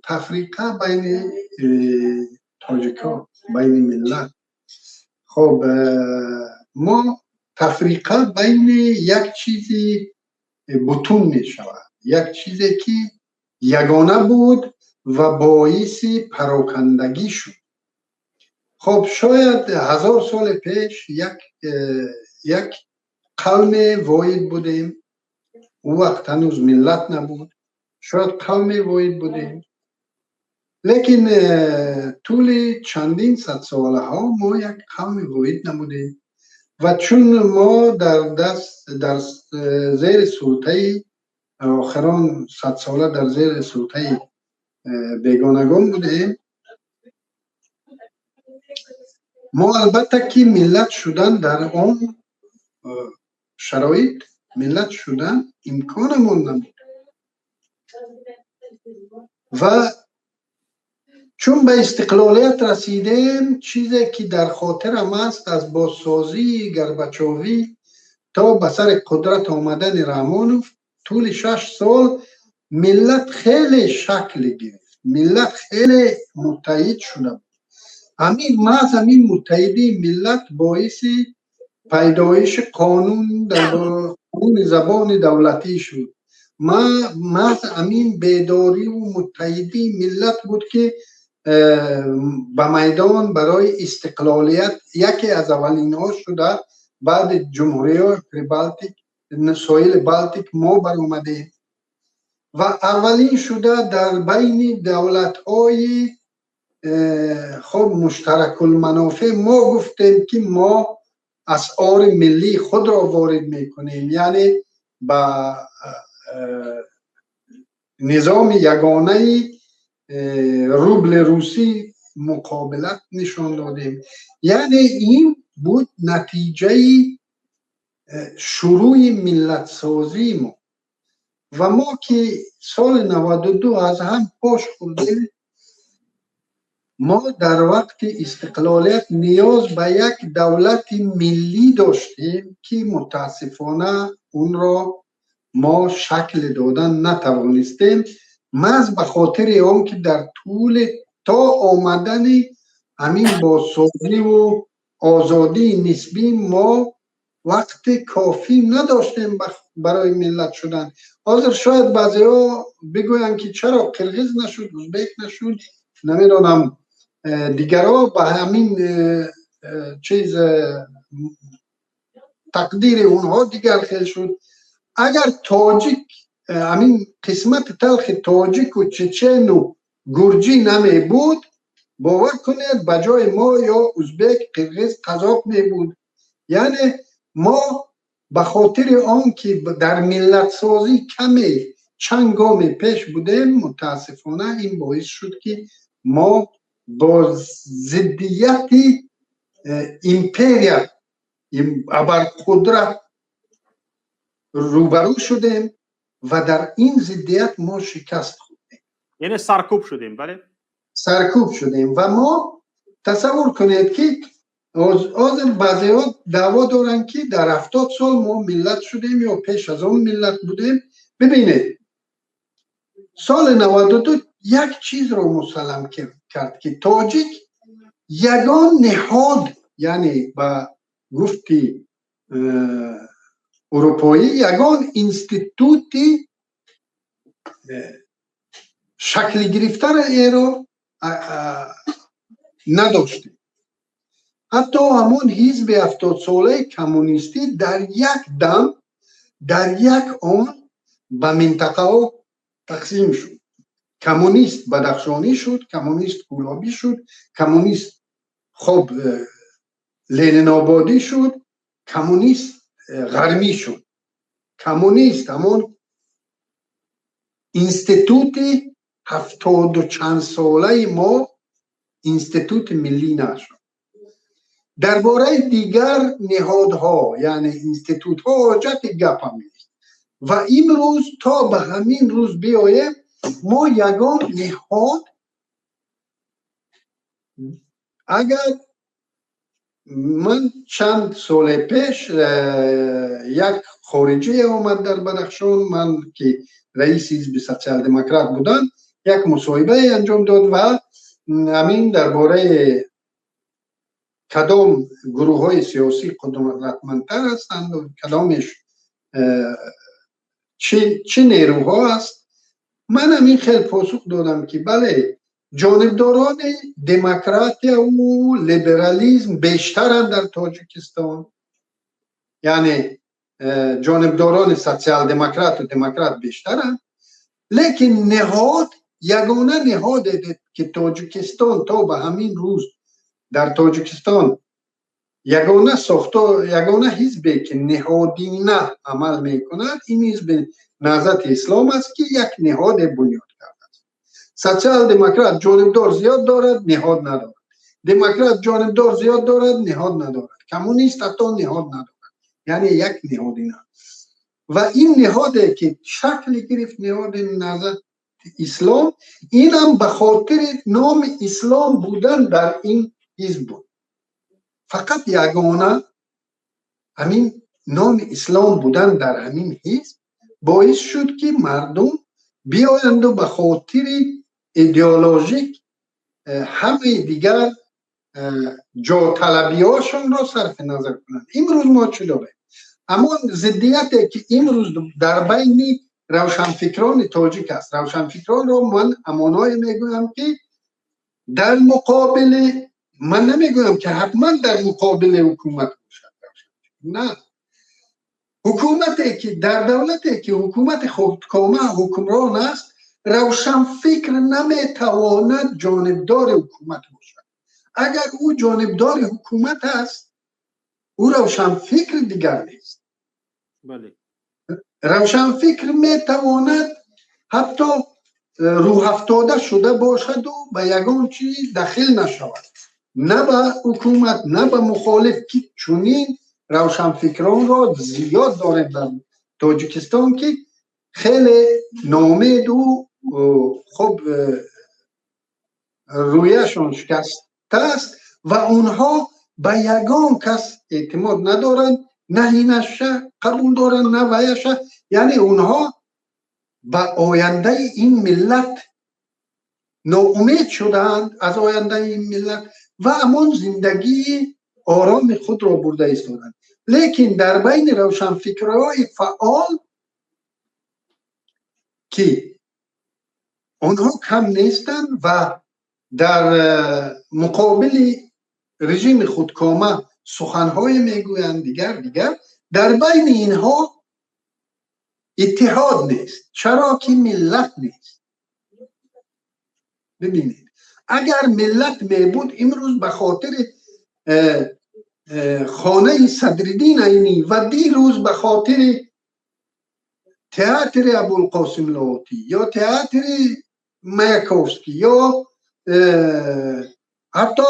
Тафриқа байни тоҷикҳо, байни миллат. Хоб, мо тафриқа байни як чизи бутун мешавад, як чизе ки ягона буд ва боиси парокандагӣ шуд. Хоб, шояд 1000 соли пеш як қавме воҳид будем, ӯ вақт ҳанӯз миллат набуд, шояд қавме воҳид будем, лекин тӯли чандин садсолаҳо мо як қавми воҳид набудем ва чун мо дар даст дар зери султаи охирон садсола дар зери султаи бегонагон будем, мо албатта ки миллат шудан дар он шароит миллат шудан имконамон набуд ва чун ба истиқлолият расидем, чизе ки дар хотирам аст аз бозсозии Горбачовӣ то ба сари қудрат омадани Раҳмонов тӯли 6 сол миллат хеле шакл гирифт, миллат хеле муттаҳид шуда буд. Ҳамин маҳз ҳамин муттаҳидии миллат боиси пайдоиши қонун дар қонуни забони давлатӣ шуд. Маҳз ҳамин бедориву муттаҳидии миллат буд ки ба майдон барои истиқлолият яке аз аввалинҳо шуда баъди ҷумҳуриҳои Прибалтик, соҳили Балтик мо баромадем ва аввалин шуда дар байни давлатҳои хоб муштаракулманофеъ мо гуфтем ки мо асъори миллии худро ворид мекунем, яъне ба низоми ягонаи рубли русӣ муқобилат нишон додем. Яъне ин буд натиҷаи шурӯи миллатсозии мо ва мо ки соли 92 аз ҳам пош хӯрдем, мо дар вақти истиқлолият ниёз ба як давлати миллӣ доштем ки мутаассифона онро мо шакл додан натавонистем, маҳз ба хотири он ки дар тӯли то омадани ҳамин бозсозиву озодии нисбӣ мо вақти кофӣ надоштем барои миллат шудан. Ҳозир шояд баъзеҳо бигӯянд ки чаро қирғиз нашуд, узбек нашуд, намедонам, дигарҳо ба ҳамин чиз тақдири онҳо дигар хел шуд. Агар тоҷик ҳамин қисмати талхи тоҷику чечену гурҷӣ намебуд, бовар кунед, ба ҷои мо ё узбек, қирғиз, қазоқ мебуд. Яъне мо ба хотири он ки дар миллатсозӣ каме чанд гоме пеш будем, мутаассифона ин боис шуд ки мо бо зиддияти империя, абарқудрат рӯбарӯ шудем ва дар ин зиддият мо шикаст хӯрдем. Яъне саркӯб шудем, бале? Саркӯб шудем ва мо тасаввур кунед ки ҳозир баъзеҳо даъво доранд ки дар 70 сол мо миллат шудем ё пеш аз он миллат будем. Бибинед, соли 92 як чизро мусаллам кард ки тоҷик ягон ниҳод, яъне ба гуфти урупоӣ ягон институти шакли гирифтаро надоштем. Ҳатто ҳамон ҳизби 70-солаи коммунистӣ дар як дам, дар як он ба минтақаҳо тақсим шуд. Коммунист бадахшонӣ шуд, коммунист кӯлобӣ шуд, коммунист хоб ленинободӣ шуд, коммунист ғармӣ шуд. Коммунист ҳамон институти 70 чанд солаи мо институти миллӣ нашуд. Дар бораи дигар ниҳодҳо, яъне институтҳо, ҳоҷати гапам нест. Ва имрӯз то ба ҳамин рӯз биёем, мо ягон ниҳод, агар ман чанд соли пеш як хориҷие омад дар Бадахшон, ман ки раиси ҳизби социал-демократ будам, як мусоҳибае анҷом дод ва ҳамин дар бораи кадом гурӯҳҳои сиёсӣ қудратмандтар ҳастанд, кадомеш чӣ нерӯҳо аст. Ман ҳамин хел посух додам, ки бале, ҷонибдорони демократияву либерализм бештаранд дар Тоҷикистон, яъне ҷонибдорони социал-демократу демократ бештаранд, лекин ниҳод, ягона ниҳоде, ки Тоҷикистон то ба ҳамин рӯз дар Тоҷикистон ягона сохто, ягона ҳизбе, ки ниҳодина амал мекунад, ин ҳизби Наҳзати Ислом аст, ки як ниҳоде бунёд кардааст. Социал-демократ ҷонибдор зиёд дорад, ниҳод надорад. Демократ ҷонибдор зиёд дорад, ниҳод надорад. Коммунист ҳатто ниҳод надорад, яъне як ниҳодина. Ва ин ниҳоде, ки шакли гирифт, ниҳоди Наҳзати Ислом, инам ба хотири номи ислом будан дар ин ҳизб буд. Фақат ягона ҳамин номи ислом будан дар ҳамин ҳизб боис шуд, ки мардум биёянду ба хотири идеологик ҳамаи дигар ҷоталабиҳошонро сарфи назар кунанд. Имрӯз мо чӣ дорем? Ҳамон зиддияте, ки имрӯз дар байни равшанфикрони тоҷик аст. Равшанфикронро ман ҳамоное мегӯям, ки дар муқобили, ман намегӯям, ки ҳатман дар муқобили ҳукумат бошад, на. Ҳукумате, ки дар давлате, ки ҳукумати худкома ҳукмрон аст, равшанфикр наметавонад ҷонибдори ҳукумат бошад. Агар ӯ ҷонибдори ҳукумат аст, ӯ равшанфикр дигар нест. Равшанфикр метавонад ҳатто рӯҳафтода шуда бошаду ба ягон чиз дахил нашавад, на ба ҳукумат, на ба мухолиф, ки чунин равшанфикронро зиёд дорем дар Тоҷикистон, ки хеле ноумеду хуб рӯяшон шикаста аст ва онҳо ба ягон кас эътимод надоранд, на инаша қабул доранд, на ваяша. Яъне онҳо ба ояндаи ин миллат ноумед шудаанд, аз ояндаи ин миллат, ва ҳамон зиндагии ороми худро бурда истоданд. Лекин дар байни равшанфикрҳои фаъол, ки онҳо кам нестанд ва дар муқобили режими худкома суханҳое мегӯянд, дигар дар байни инҳо иттиҳод нест. Чаро ки миллат нест. Бибинед, агар миллат мебуд, имрӯз ба хотири хонаи Садриддин Айнӣ ва дирӯз ба хотири театри Абулқосим Лоҳутӣ ё театри Маяковский ё ҳатто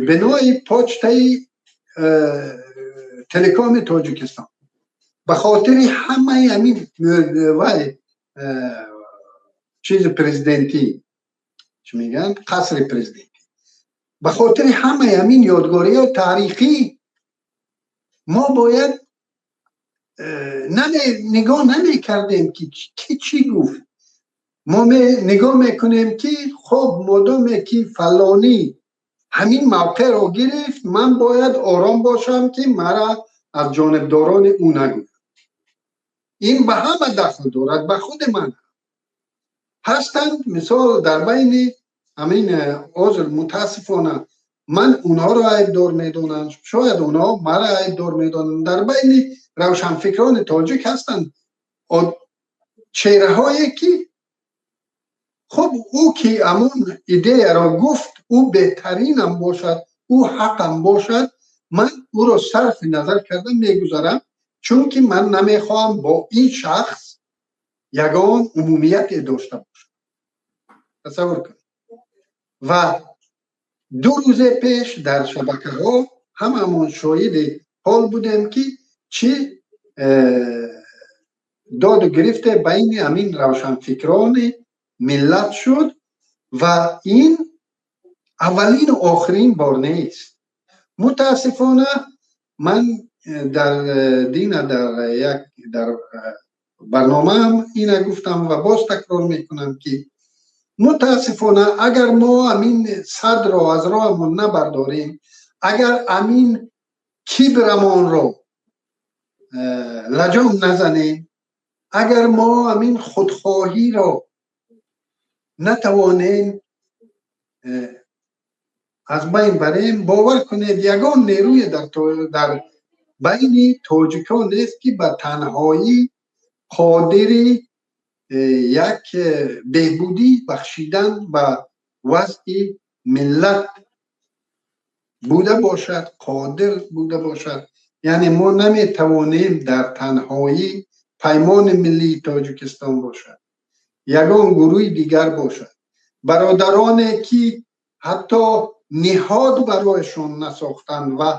бинои почтаи Телекоми Тоҷикистон, ба хотири ҳамаи ҳамин вай чизи президентӣ, чӣ мегӯянд, қасри президентӣ, ба хотири ҳамаи ҳамин ёдгориҳои таърихӣ мо бояд нигоҳ намекардем, ки ки чӣ гуфт. Мо нигоҳ мекунем, ки хоб, модоме ки фалонӣ ҳамин мавқеъро гирифт, ман бояд ором бошам, ки мара аз ҷонибдорони ӯ нагӯяд. Ин ба ҳама дахл дорад, ба худи ман ҳастанд. Мисол, дар байни ҳамин ҳозир, мутаассифона, ман онҳоро айбдор медонам, шояд онҳо мара айбдор медонанд. Дар байни равшанфикрони тоҷик ҳастанд чеҳраҳое, ки хуб, ӯ ки ҳамон идеяро гуфт, ӯ беҳтаринам бошад, ӯ ҳақам бошад, ман ӯро сарфи назар карда мегузарам, чунки ман намехоҳам бо ин шахс ягон умумияте дошта бошам. Тасаввур кунед, ва 2 рӯзе пеш дар шабакаҳо ҳамамон шоҳиди ҳол будем, ки чӣ доду гирифте байни ҳамин равшанфикрони миллат шуд. Ва ин аввалину охирин бор нест, мутаассифона. Ман дар дина дар як дар барномаам ина гуфтам ва боз такрор мекунам, ки Мутаассифона, агар мо ҳамин садро аз роҳамон набардорем, агар ҳамин кибрамонро лаҷом назанем, агар мо ҳамин худхоҳиро натавонем аз байн барем, бовар кунед, ягон нерӯе дар байни тоҷикон нест, ки ба танҳоӣ қодири як беҳбудӣ бахшидан ба вазъи миллат буда бошад, қодир буда бошад. Яъне мо наметавонем дар танҳоӣ, Паймони миллии Тоҷикистон бошад, ягон гурӯҳи дигар бошад, бародароне ки ҳатто ниҳод барояшон насохтанд ва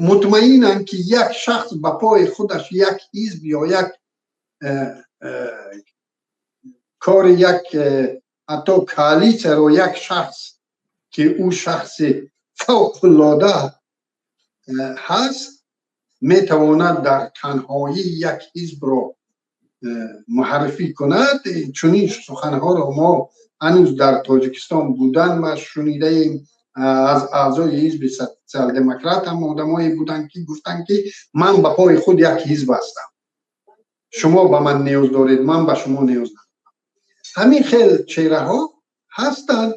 мутмаинанд, ки як шахс ба пои худаш як ҳизб ё як кори, як ҳатто коалитсияро як шахс, ки ӯ шахси фавқулода ҳаст, метавонад дар танҳоӣ як ҳизбро муаррифӣ кунад. Чунин суханҳоро мо ҳанӯз дар Тоҷикистон будан ва шунидаем. Аз аъзои ҳизби Социал-демократ ҳам одамое буданд, ки гуфтанд, ки ман ба пои худ як ҳизб ҳастам, шумо ба ман ниёз доред, ман ба шумо ниёз надорам. Ҳамин хел чеҳраҳо ҳастанд.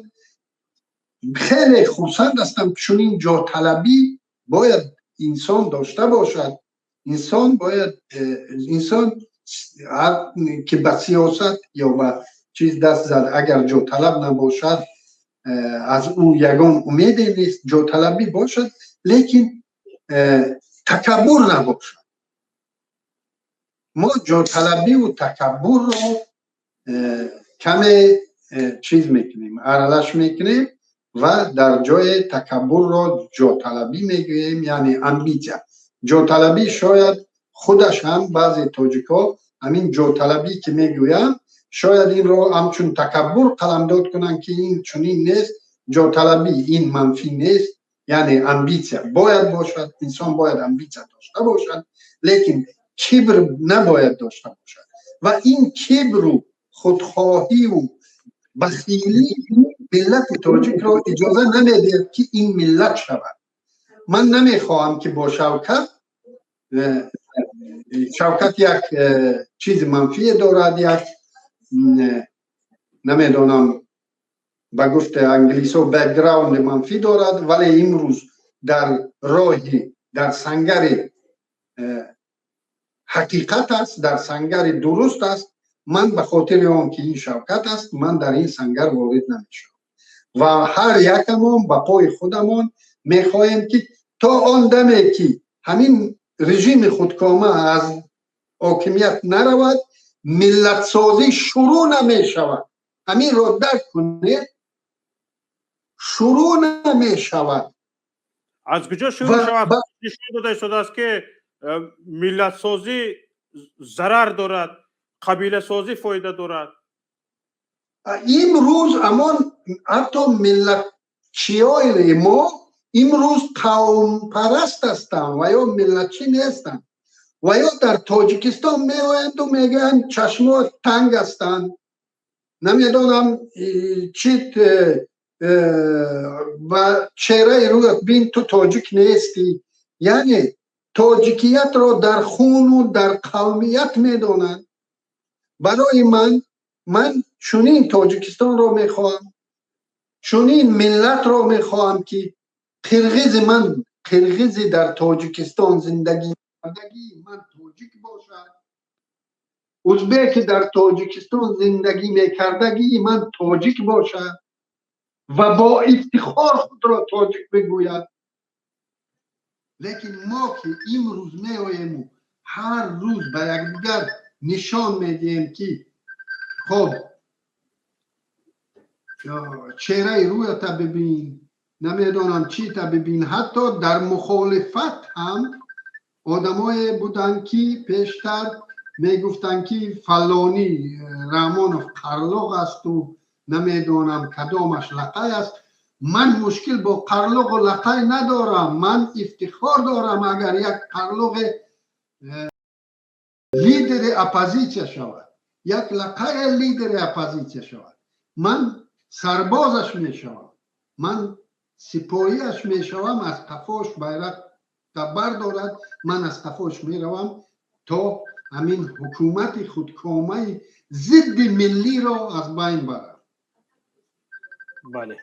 Хеле хурсанд ҳастам. Чунин ҷоталабӣ бояд инсон дошта бошад. Инсон бояд, инсон ки ба сиёсат ё ба чиз даст зад, агар ҷоталаб набошад, аз ӯ ягон умеде нест. Ҷоталабӣ бошад, лекин такаббур набошад. Мо ҷоталабиву такаббурро каме чиз мекунем, аралаш мекунем ва дар ҷои такаббурро ҷоталабӣ мегӯем, яъне амбитсия, ҷоталабӣ. Шояд худаш ҳам баъзе тоҷикҳо ҳамин ҷоталабӣ ки мегӯянд, шояд инро ҳамчун такаббур қаламдод кунанд, ки ин чунин нест. Ҷоталабӣ ин манфӣ нест, яъне амбитсия бояд бошад, инсон бояд амбитсия дошта бошад, лекин кибр набояд дошта бошад. Ва ин кибру худхоҳиву бахилӣ миллати тоҷикро иҷоза намедиҳад, ки ин миллат шавад. Ман намехоҳам, ки бо Шавкат, Шавкат як чизи манфие дорад, як намедонам, ба гуфти англисо, бэкграунди манфӣ дорад, вале имрӯз дар роҳи, дар сангари ҳақиқат аст, дар сангари дуруст аст. Ман ба хотири он ки ин Шавкат аст, ман дар ин сангар ворид намешавам. Ва ҳар якамон ба пои худамон мехоҳем, ки то он даме ки ҳамин режими худкома аз ҳокимият наравад, миллатсозӣ шурӯъ намешавад. Ҳаминро дарк кунед, шурӯъ намешавад. Аз куҷо шурӯъ шавад? Нишон дода истодааст, ки миллатсозӣ зарар дорад, қабиласозӣ фоида дорад. Имрӯз амон ҳатто миллатчиёи мо имрӯз қавмпараст ҳастанд ва ё миллатчӣ нестанд. Ва ё дар Тоҷикистон меоянду мегӯянд: чашмо танг ҳастанд, намедонам чи, ба чеҳраи рӯят бин, ту тоҷик нестӣ. Яъне тоҷикиятро дар хуну дар қавмият медонанд. Барои ман, ман чунин Тоҷикистонро мехоҳам, чунин миллатро мехоҳам, ки қирғизи ман, қирғизи дар Тоҷикистон зиндагӣ кардагии ман тоҷик бошад, узбеки дар Тоҷикистон зиндагӣ мекардагии ман тоҷик бошад ва бо ифтихор худро тоҷик бигӯяд. Лекин мо ки имрӯз меоему ҳар рӯз ба якдигар нишон медиҳем, ки хоб, чеҳраи рӯята бибин, намедонам чита бибин. Ҳатто дар мухолифат ҳам одамое буданд, ки пештар мегуфтанд, ки фалонӣ Раҳмонов қарлоқ асту намедонам кадомаш лақай аст. Ман мушкил бо қарлоқу лақай надорам. Ман ифтихор дорам, агар як қарлоқе лидери оппозитсия шавад, як лақае лидери оппозитсия шавад. Ман сарбозаш мешавам, ман сипоҳиаш мешавам. Аз қафош байрақ бардорад, ман аз қафош меравам, то ҳамин ҳукумати худкомаи зидди миллиро аз байн барам. Бале.